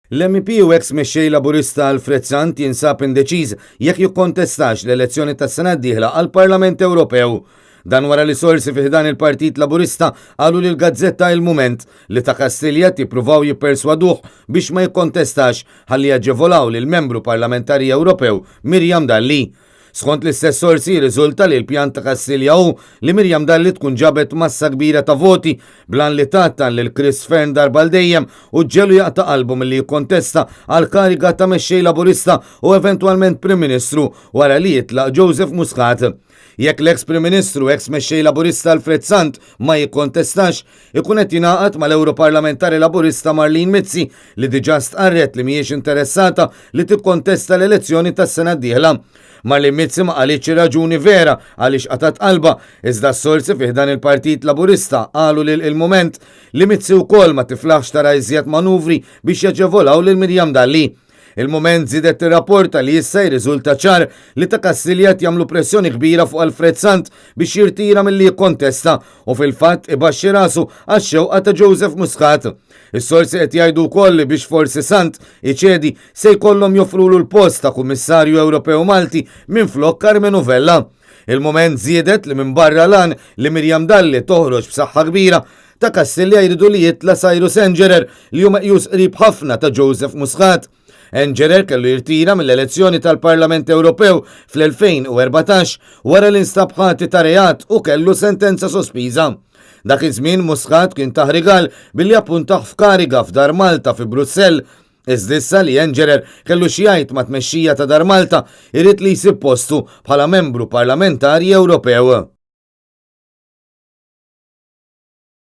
L-MEP u eks Mexxej Laburista Alfred Sant jinsab indeċiż jekk jikkontestax l-elezzjoni tas-sena d-dieħla għall-Parlament Ewropew. Dan wara li sorsi fi ħdan il-Partit Laburista qalu lill-gazzetta Il Mument li ta' Kastilja qed jippruvaw jipperswaduh biex ma jikkontestax ħalli jaġevolaw lill-Membru Parlamentari Ewropew Miriam Dalli. Skont l-istess sorsi jirriżulta li l-pjan ta' Kastilja hu li Miriam Dalli tkun ġabet massa kbira ta' voti bl-għan li tgħattan lil Chris Fearne darba għal dejjem u ġġegħlu jaqta' qalbu milli jikkontesta għall-kariga ta' Mexxej Laburista u eventwalment Prim Ministru wara li jitlaq Joseph Muscat. Jekk l-eks Prim Ministru u eks Mexxej Laburista Alfred Sant ma jikkontestax, ikun qed jingħaqad mal-Ewroparlamentari Laburista Marlene Mizzi li diġà stqarret li mhijiex interessata li tikkontesta l-elezzjoni tas-sena d-dieħla. Marlene Mizzi ma qalitx ir-raġuni vera għaliex qatgħet qalbha, iżda s-sorsi fi ħdan il-Partit Laburista qalu lil Il-Mument li Mizzi wkoll ma tiflaħx tara iżjed manuvri biex jaġevolaw lil Miriam Dalli. Il-Mument żiedet tirrapporta li issa jirriżulta ċar li ta' Kastilja qed jagħmlu pressjoni kbira fuq Alfred Sant biex jirtira milli jikkontesta u fil-fatt ibaxxi rasu għax-xewqa ta' Joseph Muscat. Is-sorsi qed jgħidu wkoll li biex forsi Sant iċedi se jkollhom joffrulu l-post ta' Kummissarju Ewropew Malti minflok Karmenu Vella. Il-Mument żiedet li minbarra l-għan li Miriam Dalli toħroġ b'saħħa kbira, ta' Kastilja jridu li jitla' Cyrus Engerer li hu meqjus qrib ħafna ta' Joseph Muscat. Engerer kellu jirtira mill-elezzjoni tal-Parlament Ewropew fl-2014 wara li nstab ħati ta' reat u kellu sentenza sospiża. Dak iż-żmien Muscat kien tah rigal billi appuntah f'kariga f'Dar Malta fi Brussell. Iżda issa li Engerer kellu xi jgħid mat-tmexxija ta' Dar Malta, irid li jsib postu bħala membru parlamentari Ewropew.